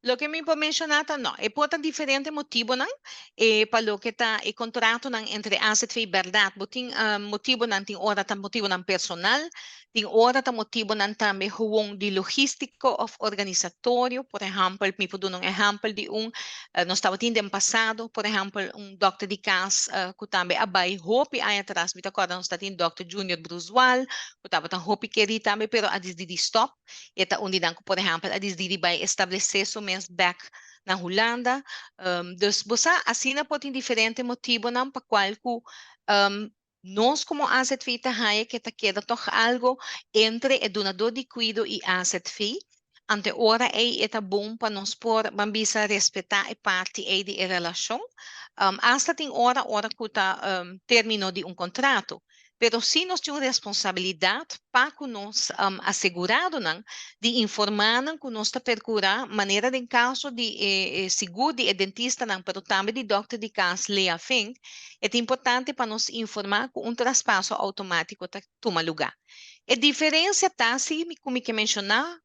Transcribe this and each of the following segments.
Loke mi por menshoná ta no, e por ta diferente motibonan e pa loke ta e kontratonan entre AZV bèrdat bo tin motibonan tin ora ta motibonan personal, tin ora ta motibonan tambe gewoon di logístiko òf organisatorio. Por ehèmpel, mi por duna un ehèmpel di un nos tabatin den pasado, por ehèmpel un dòkter di kas ku tambe a bai hopi aña atras, mi ta kòrda nos tabatin dòkter Junior Bruzual ku tabata hopi kerí tambe pero a disdi di stòp. E ta un di nan ku por ehèmpel a disdi di bai establesé su mes bèk na Hulanda. Dus bo sa asina por tin diferente motibonan pa kual ku nos komo AZV ta haña ke ta keda tòg algu entre e dunadó di kuido i AZV. Ante ora ei e ta bon pa nos por ban bisa respetá e parti ei di e relashon. Asta tin ora ora ku ta término di un kontrato. Pero sí nos tin un responsabilidad pa cu nos aseguradonan di informa nan cu nos ta percura, manera den caso di e sigur di e dentistanan pero tambe di dokter di cas Lea Fink, e ta importante pa nos informa cu un traspaso automatico ta tuma luga. E diferencia ta si cu mi ke menciona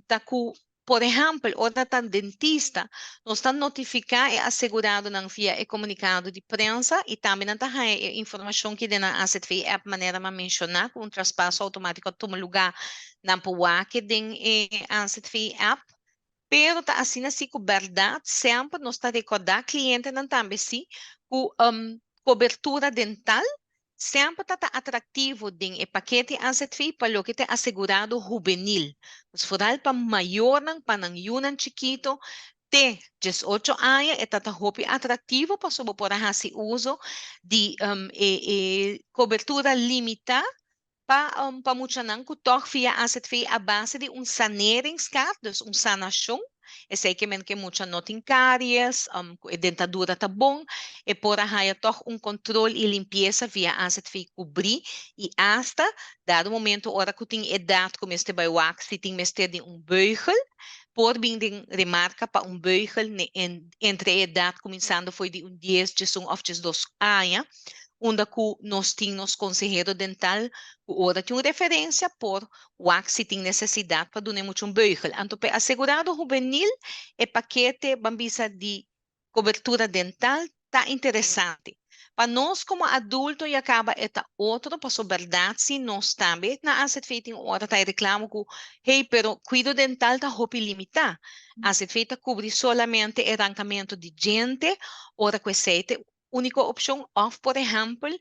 ta cu Por ehèmpel, ora ta dentista, nos ta notifiká e aseguradonan via e komunikado di prensa i tambe nan ta haña e informashon ki den nan AZV app manera mi a menshoná ku un traspaso outomátiko a tuma lugá, nan por wak den e AZV app. Pero ta asina si ku bèrdat semper nos ta rekordá klientenan tambe si ku kobertura dental Semper ta ta atractivo den e pakete AZV pa loke ta e asegurado hubenil. Pues foral pa mayornan pa nan yunan chikito te 18 aña e ta ta hopi atractivo pasobra bo por a haci uso di e e cobertura limita pa pa muchanan cu tog via AZV a base di un saneringskaart, dus un sanacion. Esei ke men ke mucha no tin karies, ku e dentadura ta bon, e por a haya tòg un kontrol i limpiesa via AZV kubrí i asta dado momento ora ku tin edat ku mester bai wak si tin mester di un beugel, por bin den remarka pa un beugel entre e edat kuminsando fo'i di un dies, 11 òf 12 aña. Unda ku nos tin nos konsehero dental ku ora tin un referensia por wak si tin nesesidat pa duna e mucha un beugel. Anto pa e asegurado hubenil e pakete ban bisa di kobertura dental ta interesante. Pa nos komo adulto ya kaba e ta otro paso bèrdat si nos tambe na AZV tin ora ta e reklamo ku hey pero kuido dental ta hopi limitá. AZV ta kubri solamente e rankamentu di djente ora ku esei ta Úniko opshon òf por ehèmpel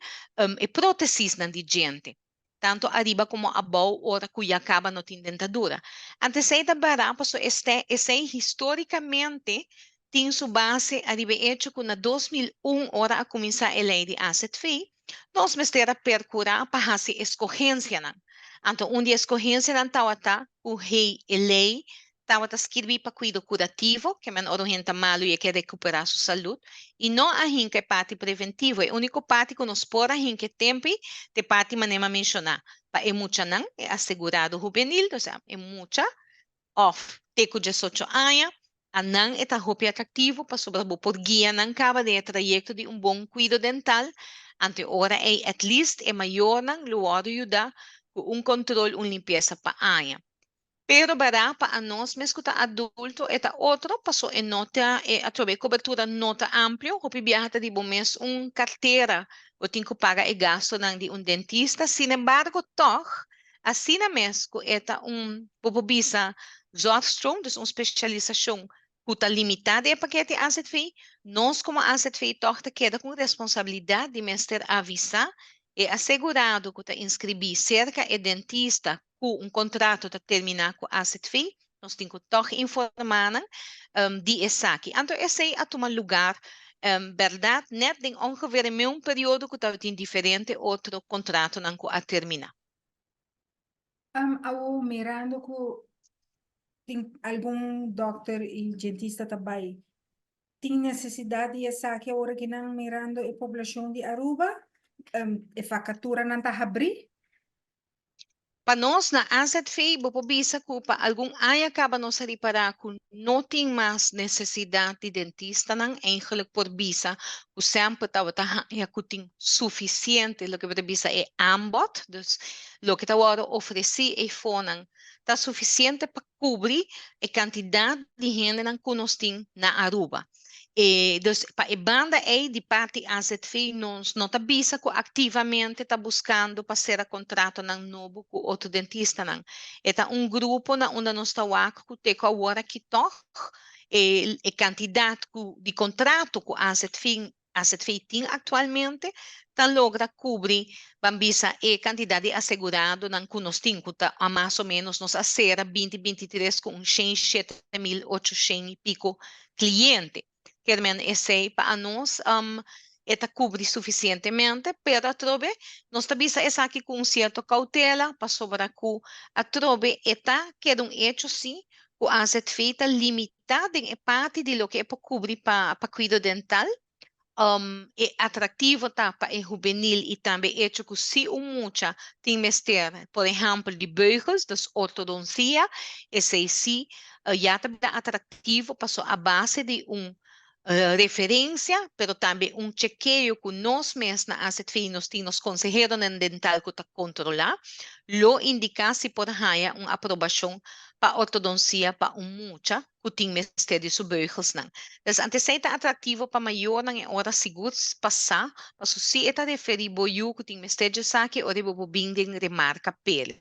e prótesisnan di djente, tantu ariba komo abou ora ku ya kaba no tin dentadura. Anto esei ta bará pasobra este esei histórikamente tin su base ariba e echo ku na 2001 ora a kuminsá e lei di AZV, nos mester a perkurá pa hasi eskohensianan. Anto un di e eskohensianan tabata ku hey e lei tabata skirbí pa kuido kurativo, ke men ora un hende ta malu i e ke rekuperá su salud, i no a hinka e parti preventivo. E úniko parti ku nos por a hinka e tempu ta e parti manera mi a menshoná, pa e muchanan, e asegurado hubenil, osea, e mucha òf te ku 18 aña, a nan e ta hopi atraktivo pasobra bo por guia nan kaba den e trayekto di un bon kuido dental, anto e ora ei at least e mayornan lo wòrdu yuda ku un kontrol, un limpiesa pa aña. Pero bará pa anos mes ku ta adulto e ta otro paso e no ta e atrobe e kobertura no ta amplio hopi biaha ta di bo mes un kartera bo tin ku paga e gastonan di un dentista sinembargo tòg asina mes ku e ta un bo por bisa zorgstroom dus un spesialisashon ku ta limitá den e pakete AZV, nos komo AZV tòg ta keda ku un responsabilidat di mester avisá e asegurado ku ta inskribí serka e dentista ku un kontrato ta terminá ku AZV, nos tin ku tòg informá nan di esaki. Anto esei a tuma lugar bèrdat nèt den ongeveer e meun periodo ku tabatin diferente otro kontratonan ku a terminá. Awor mirando ku tin algun dòkter i djentista ta bai, tin nesesidat di esaki awor aki nan mirando e poblashon di Aruba? E vakaturanan ta habrí? Pa nos na AZV, bo por bisa ku pa algun aña kaba nos a ripará ku no tin mas nesesidat di dentistanan. Eigenlijk por bisa ku semper tabata haña ku tin sufisiente loke bo ta bisa e aanbod, dus loke ta wòrdu ofresí eifonan ta sufisiente pa kubri e kantidat di hendenan ku nos tin na Aruba. E, dus pa e banda ei di parti AZV nos no ta bisa ku aktivamente ta buskando pa sera kontratonan nobo ku otro dentistanan. E ta un grupo na unda nos ta wak ku te ku awor aki tòg e e kantidat ku di kontrato ku AZV AZV tin aktualmente ta logra kubri, ban bisa, e kantidat di aseguradonan ku nos tin, ku ta mas o ménos nos a sera 2023 ku un 107.800 i piko kliente. Kier men esei pa anos e ta kubri sufisientemente, pero atrobe nos ta bisa esaki ku un sierto koutela, pasobra ku atrobe e ta keda un echo si ku AZV ta limitá den e parti di loke e por kubri pa kuido dental. E atraktivo ta pa e hubenil i tambe echo ku si un mucha tin mester, por ehèmpel, di beugels, dus ortodonsia, esei sí ya ta bira atraktivo paso a base di un referensia, pero tambe un chekeo ku nos mes na AZV nos tin nos konseheronan dental ku ta kontrolá, lo indiká si por haña un aprobashon pa ortodonsia pa un mucha ku tin mester di su beugelsnan. Dus anto esei ta atraktivo pa mayornan e ora sigur pasá, paso si e ta referí bo yu ku tin mester dje esaki, ora bo por bin den remarka p'el.